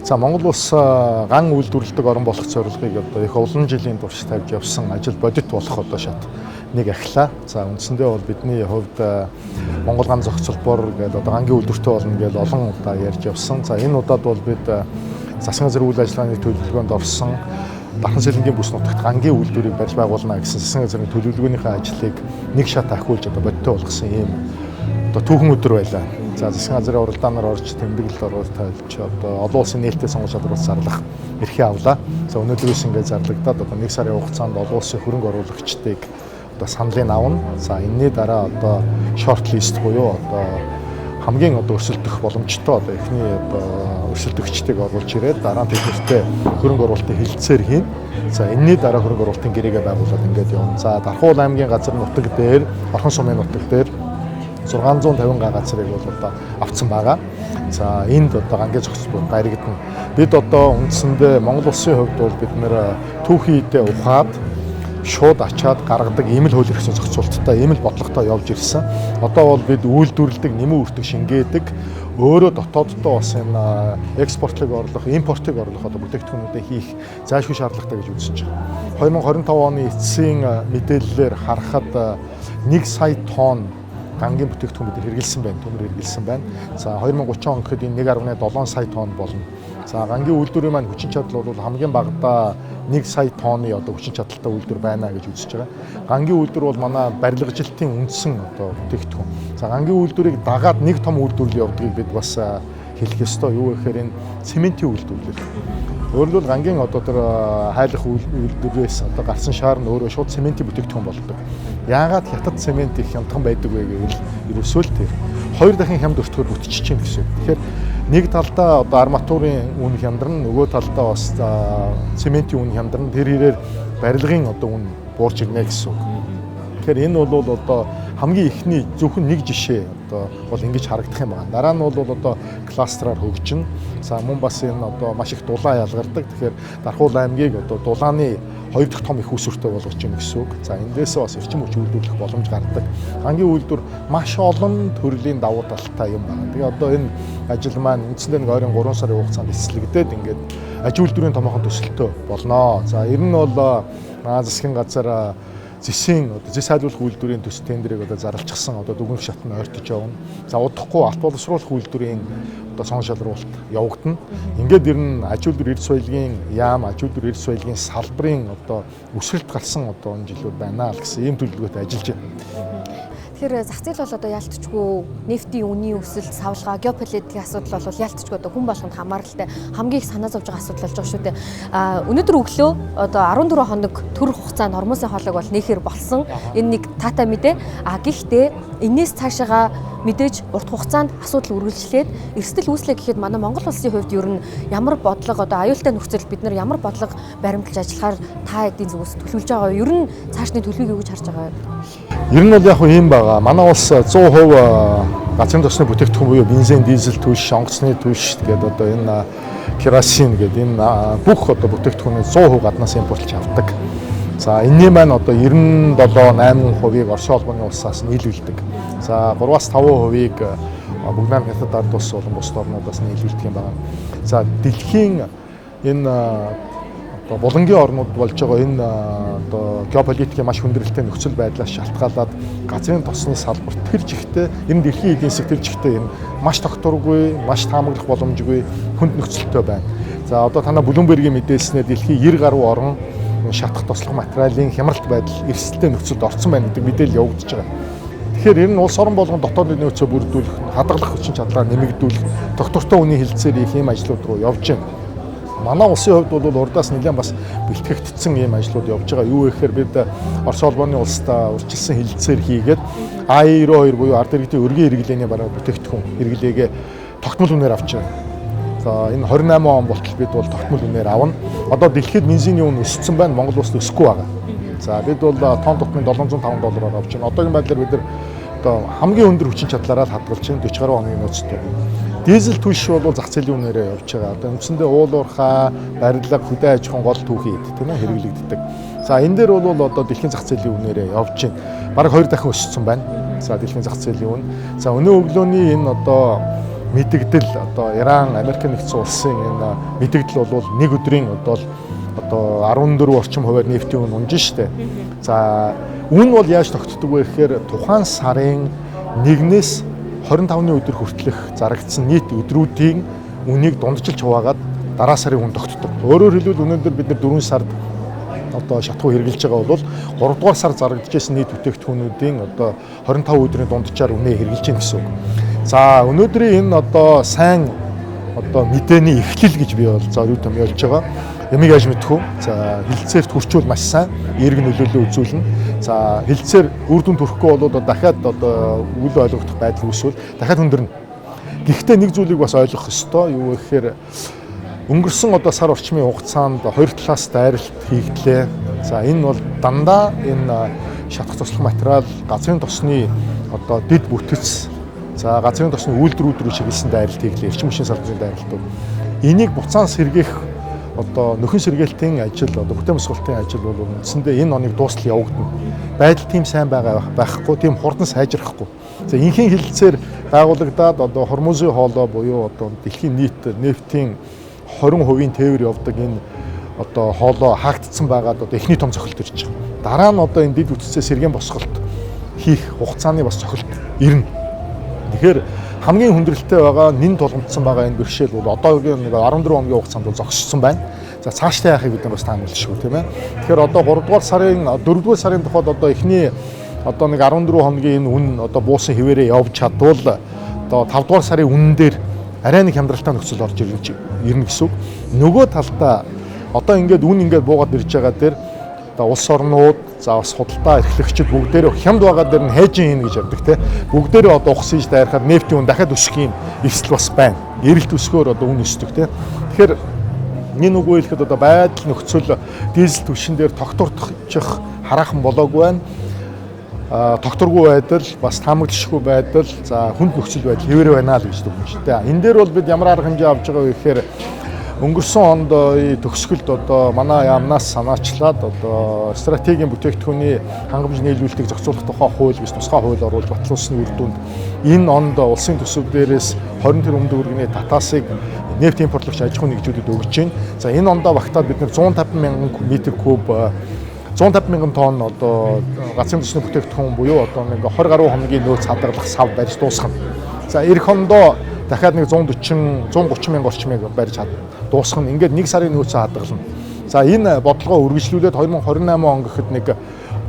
За, Монгол улс ган үйлдвэрлэдэг орн болох зорилгыг одоо их олон жилийн турш тавьж явсан ажил бодит болох одоо шат нэг ахлаа. За, үндсэндээ бол бидний хувьд Монгол ган зохицолбор гэдэг одоо гангийн үйлдвэртэй болно гэж олон удаа ярьж явсан. За, энэ удаад бол бид засгийн газрын үйл ажиллагааны төлөвлөгөөнд орсон Дархан Сэлэнгийн бүс нутагт гангийн үйлдвэрийг барьж байгуулна гэсэн засгийн газрын төлөвлөгөөнийхөө ажлыг нэг шат ахиулж одоо бодиттой болгосон ийм одоо түүхэн өдөр байлаа. За, засгийн газрын уралдаанаар орж тэмдэглэл оруулж тайлж одоо олон улсын нээлттэй сонгол шалралт зарлах эрхээ авлаа. За, өнөөдрөөс ингээд зарлагдаад одоо 1 сарын хугацаанд олон улсын хөрөнгө оруулагчдыг одоо саналыг авна. За, энэний дараа одоо short list буюу одоо хамгийн одоо өрсөлдөх боломжтой одоо эхний одоо өрсөлдөгчдийг оруулж ирээд дараа нь тэднэртэй хөрөнгө оруулалтын хэлэлцээр хийн. За, энэний дараа хөрөнгө оруулалтын гэрээгээ байгуулад ингээд явна. За, Дархуул аймгийн газар нутаг дээр, Орхон сумын нутаг дээр 650 га газрыг бол одоо авцсан байгаа. За, энд одоо гангийн зохицолбор баригдана. Бид одоо үндсэндээ Монгол улсын хувьд бол бид нэр түүхийн идэ ухаад шууд ачаад гаргадаг ийм л хууль эрх зүйн зохицуулттай, ийм л бодлоготой явж ирсэн. Одоо бол бид үйлдвэрлэдэг, нэмэн үртэг шингээдэг, өөрөө дотооддоо бас энэ экспортлог орлох, импортыг орлох одоо бүтээгдэхүүнүүдээ хийх зайлшгүй шаардлагатай гэж үзэж байгаа. 2025 оны эцсийн мэдээллээр харахад 1 сая тонн гангийн бүтээгдэхүүн бид хэрэгэлсэн байна, төмөр хэрэгэлсэн байна. За, 2030 он гэхэд энэ 1.7 сая тонн болно. За, гангийн үйлдвэрийн маань хүчин чадал бол хамгийн багадаа 1 сая тонны одоо хүчин чадалтай үйлдвэр байна гэж үзэж байгаа. Гангийн үйлдвэр бол манай барилгажилтын үндсэн одоо бүтээгдэхүүн. За, гангийн үйлдвэрийг дагаад нэг том үйлдвэрлэл явдгийг бид бас хэлэх ёстой. Юу гэхээр энэ цементийн үйлдвэрлэл. Өөрөлдвөл гангийн одоо тэр хайлах үйлдвэрээс одоо гарсан шаар нь өөрөө шууд цементийн бүтээгдэхүүн болдог. Яагаад хятад цемент их хямдхан байдаг вэ гэвэл ерөөсөө л тэр хоёр дахин хямд өртгөөр бүтчихэж чинь гэсэн. Тэгэхээр нэг талдаа одоо арматурын үн хямдарна, нөгөө талдаа бас цементийн үн хямдарна. Тэр хэрээр барилгын одоо үн буурч ирнэ гэсэн үг. Тэгэхээр энэ бол одоо хамгийн эхний зөвхөн нэг жишээ одоо бол ингэж харагдах юм байна. Дараа нь бол одоо кластераар хөгжинэ. За, мөн бас энэ одоо маш их дулаан ялгардаг. Тэгэхээр Дархуул аймгийг одоо дулааны хоёр дахь том их үүсвэртэй болгож байна гэсэн үг. За, эндээсээ бас эрчим хүч үйлдвэрлэх боломж гардаг. Гангийн үйлдвэр маш олон төрлийн давуу талтай юм байна. Тэгээ одоо энэ ажил маань үндсэндээ нэг ойрын 3 сарын хугацаанд эцэслэгдээд ингээд аж үйлдвэрийн томоохон төсөлтөө болноо. За, ер нь бол засгийн газар зэсийн одоо зэс хайлуулах үйлдвэрийн төс тендерийг одоо зарлчихсан, одоо дүгнэх шат нь ойртож явна. За, удахгүй алт боловсруулах үйлдвэрийн одоо сон шалруулалт явагдана. Ингээд ер нь аж үйлдвэр эрдэс баялагын яам, аж үйлдвэр эрдэс баялагын салбарын одоо өсөлт гарсан одоо энэ жилүүд байна л гэсэн ийм төлөвлөгөөтэй ажиллаж байна. Тэгэхээр зах зээл бол одоо яалтчгүй нефтийн үнийн өсөлт, савлгаа, геополитикийн асуудал бол яалтчгүй одоо хүн болгонд хамааралтай хамгийн их санаа зовж байгаа асуудал болж байгаа шүү дээ. А өнөөдөр өглөө одоо 14 хоног төр хугацаанд Хормузын хоолойг бол нээхээр болсон. Энэ нэг таатай мэдээ. А гэхдээ энээс цаашаага мэдээж урт хугацаанд асуудал үргэлжлээд эрсдэл үүслээ гэхэд манай Монгол улсын хувьд ер нь ямар бодлого, одоо аюултай нөхцөл бид нар ямар бодлого баримталж ажиллахаар та эдийн зүгээс төлөвлөж байгаа вэ? Ер нь цаашны төлөвийг юу гэж харж байгаа вэ? Ер нь бол яг ийм байгаа. Манай улс 100% газрын тосны бүтээгдэхүүн буюу бензин, дизель түлш, онгоцны түлш гэдэг одоо энэ керосин гэдэг энэ бүх одоо бүтээгдэхүүнийг 100% гаднаас импортлж авдаг. За, энэний маань одоо 97 8%-ийг Оросын холбооны улсаас нийлүүлдэг. За, 3-5%-ийг Бүгд найрамдах Хятад ард улс болон бусад орнуудаас нийлүүлдэг юм байна. За, дэлхийн энэ одоо булангийн орнууд болж байгаа энэ одоо геополитикийн маш хүндрэлтэй нөхцөл байдлаас шалтгаалаад газрын тосны салбарт тэр жигтэй энэ дэлхийн эдийн засаг тэр жигтэй энэ маш тогтворгүй, маш таамаглах боломжгүй хүнд нөхцөлтэй байна. За, одоо танаа Bloomberg-ийн мэдээлснээр дэлхийн 90 гаруй орн шатах тослох материалын хямралт байдал эрсдэлтэй нөхцөлд орсон байна гэдэг мэдээлэл явагдаж байгаа. Тэгэхээр ер нь улс орон болгон дотоод нөөцөө бүрдүүлэх, хадгалах хүчин чадлаа нэмэгдүүлэх, тогтвортой үнийн хэлэлцээр хийх ийм ажлууд руу явж байна. Манай улсын хувьд бол урдаас нэлээд бас бэлтгэгдсэн ийм ажлууд явж байгаа. Юу гэхээр бид Орос холбооны улстай урьдчилсан хэлэлцээр хийгээд А92 буюу ард иргэдийн өргөн хэрэглээний бараа бүтээгдэхүүн хэрэглээгээ тогтмол үнээр авч байгаа. За, энэ 28 он болтол бид бол тогтмол үнээр авна. Одоо дэлхийд бензиний үн өссөн байна, Монгол улсад өсөхгүй байгаа. За, бид бол тонн тутмын 705 доллараар авч байна. Одоогийн байдлаар бид нар одоо хамгийн өндөр хүчин чадлаараа л хадгалж байна, 40 гаруй хоногийн нөөцтэй. Дизель түлш бол зах зээлийн үнээрээ явж байгаа. Одоо үндсэндээ уул уурхай, барилга, хөдөө аж ахуйн гол түүхий эд тийм ээ хэрэглэгддэг. За, энэ дээр бол одоо дэлхийн зах зээлийн үнээрээ явж байна. Бараг 2 дахин өссөн байна. За, дэлхийн зах зээлийн үн. За, өнөө өглөөний энэ одоо мэдэгдэл одоо Иран, Америк нэгдсэн улсын энэ мэдэгдэл бол нэг өдрийн одоо 14 орчим хувиар нефтийн үн унж штэ. За үн бол яаж тогтдог вэ гэхээр тухайн сарын 1-ээс 25-ны өдөр хүртэлх зарагдсан нийт өдрүүдийн үнийг дундчилж хуваагаад дараа сарын үн тогтдог. Өөрөөр хэлбэл өнөөдөр бид нар 4 сард одоо шатхуу хэрэгжилж байгаа бол 3 дугаар сар зарагдчихсан нийт бүтээгдэхүүнүүдийн одоо 25 өдрийн дунджаар үнэ хэрэгжилж байна гэсэн үг. За өнөөдрийн энэ одоо сайн одоо мэдээний эхлэл гэж би бол зориуд томьёолж байгаа. Ямиг яаж мэдэх вэ? За хилцээрт хүрчүүл маш сайн эерэг нөлөөлөл үзүүлнэ. За хилцээр үр дүнд хүрэхгүй бол дахиад одоо үл ойлгогдох байдал үүсвэл дахиад хүндэрнэ. Гэхдээ нэг зүйлийг бас ойлгох ёстой. Юу гэхээр өнгөрсөн одоо сар орчмын хугацаанд хоёр талаас дайралт хийгдлээ. За энэ бол дандаа энэ шатах туслах материал, газрын тосны одоо дэд бүтэц, за газрын тосны үйлдвэрүүд рүү чиглэсэн дайралт хийглээ. Эрчим хүчний салбарын дайралтууд. Энийг буцаан сэргээх одоо нөхөн сэргээлтийн ажил, одоо бүтээн босголтын ажил бол үндсэндээ энэ оныг дуустал явагдана. Байдал тийм сайн байгаа байхгүй, тийм хурдан сайжрахгүй. За инхийн хилцээр байгуулагдаад одоо Хормузын хоолой буюу одоо дэлхийн нийт нефтийн 20% тээвэр явдаг энэ одоо хоолой хаагдсан байгаад одоо эхний том цохилт ирж байгаа. Дараа нь одоо энэ дэд бүтцээ сэргээн босголт хийх хугацааны бас цохилт ирнэ. Тэгэхээр хамгийн хүндрэлтэй байгаа, нэн тулгамдсан байгаа энэ бэрхшээл бол одоогийн нэг 14 хоногийн хугацаанд бол зогссон байна. За цаашдаа яахыг бид нар бас таамаглашгүй, тийм ээ. Тэгэхээр одоо 3 дугаар сарын 4 дугаар сарын тухайд одоо эхний одоо нэг 14 хоногийн энэ үн одоо буусан хэвээрээ явж чадвал одоо 5 дугаар сарын үнэн дээр арай нэг хямдралтай нөхцөл орж ирнэ гэсэн үг. Нөгөө талдаа одоо ингээд үн ингээд буугаад ирж байгаа дээр одоо улс орнууд, за бас худалдаа эрхлэгчид бүгдээрээ хямд байгаа дээр нь хайжин хийнэ гэж явдаг те. Бүгдээрээ одоо ухсаж дайрахаар нефтийн үн дахиад өсөх юм эрсдэл бас байна. Эрэлт өсгөөр одоо үн өсдөг те. Тэгэхээр энэ үгүй хэлэхэд одоо байдал нөхцөл дизель түвшин дээр тогтворчих хараахан болоогүй байна. Тогтворгүй байдал, бас таамаглашгүй байдал, за хүнд нөхцөл байдал хэвээр байна л гэж дүгнэж байна. Энэ дээр бол бид ямар арга хэмжээ авч байгаа вэ гэхээр өнгөрсөн онд төгсгөлд одоо манай яамнаас санаачлаад одоо стратегийн бүтээгдэхүүний хангамж нийлүүлэлтийг зохицуулах тухай хууль гэж тусгай хууль оруулж батлуулсны үр дүнд энэ онд улсын төсөв дээрээс 20 тэрбум төгрөгийн татаасыг нефть импортлогч аж ахуйн нэгжүүдэд өгч байна. За энэ ондоо багтаад бид нар 150 мянган метр куб 150 мянган тонн одоо газрын төсний бүтээгдэхүүн буюу одоо нэг 20 гаруй хоногийн нөөц хадгалах сав барьж дуусгана. За эх ондоо дахиад нэг 140 130 мянга орчмыг барьж дуусгана. Ингээд нэг сарын нөөцөө хадгална. За энэ бодлогоо үргэлжлүүлээд 2028 он гэхэд нэг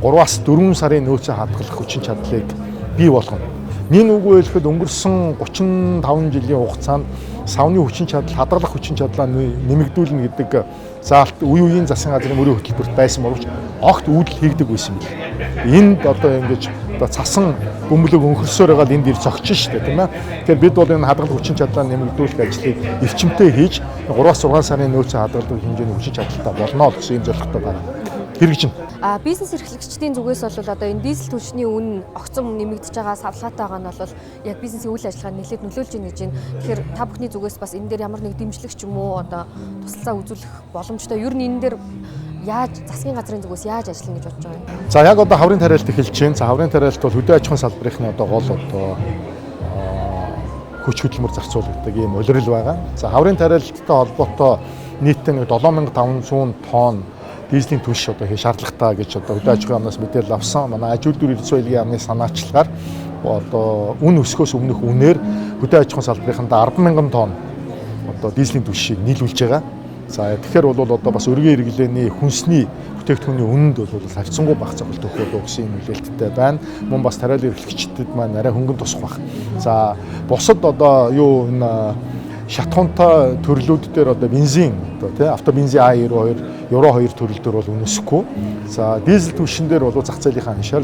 3-аас 4 сарын нөөцөө хадгалах хүчин чадлыг бий болгоно. Нин үгүй хэлэхэд өнгөрсөн 35 жилийн хугацаанд савны хүчин чадал, хадгалах хүчин чадлаа нэмэгдүүлнэ гэдэг заалт үе үеийн засгийн газрын мөрийн хөтөлбөрт байсан боловч огт үүдэл хийгдэг байсан юм бэл. Энд одоо ингэж одоо цасан бөмбөлөг өнхөрсөөр байгаа л энд ир зогч шүү дээ, тийм ээ. Тэгэхээр бид бол энэ хадгалах хүчин чадлаа нэмэгдүүлэх ажлыг эрчимтэй хийж 3-аас 6 сарын нөөцөө хадгалах хэмжээний хүчин чадалтай болно л гэсэн ийм зорилготой байна. Хэрэгжинэ. Бизнес эрхлэгчдийн зүгээс бол одоо энэ дизель түлшний үн огцом нэмэгдэж байгаа, савлгаатай байгаа нь бол яг бизнесийн үйл ажиллагаанд нэлээд нөлөөлж байна гэж байна. Тэгэхээр та бүхний зүгээс бас энэ дээр ямар нэг дэмжлэг ч юм уу одоо тусалцаа үзүүлэх боломжтой. Ер нь энэ дээр яаж засгийн газрын зүгээс яаж ажиллана гэж бодож байгаа юм? За яг одоо хаврын тариалт эхэлж байна. За хаврын тариалт бол хөдөө аж ахуйн салбарын одоо гол одоо хүч хөдөлмөр зарцуулагддаг ийм улирал байгаа. За хаврын тариалттай холбоотой нийтдээ нэг 7500 тонн дизелийн түлш одоо хийх шаардлагатай гэж одоо хөдөө аж ахуйн яамнаас мэдээлэл авсан. Манай аж үйлдвэр эрдэс баялагын яамны санаачлагаар одоо үн өсгөөс өмнөх үнээр хөдөө аж ахуйн салбарынхандаа 10,000 тонн одоо дизелийн түлшийг нийлүүлж байгаа. За тэгэхээр бол одоо бас өргөн хэрэглээний хүнсний бүтээгдэхүүний үнэнд бол харьцангуй бага цохилт өгөх болов гэсэн юм хүлээлттэй байна. Мөн бас тариал эрхлэгчдэд маань арай хөнгөн тусах байх. За бусад одоо юу энэ шатхуунтай төрлүүд дээр одоо бензин одоо тий автобензин А92, Евро 2 төрөл дээр бол үнэсэхгүй. За дизель түвшин дээр бол зах зээлийнхаа аншаал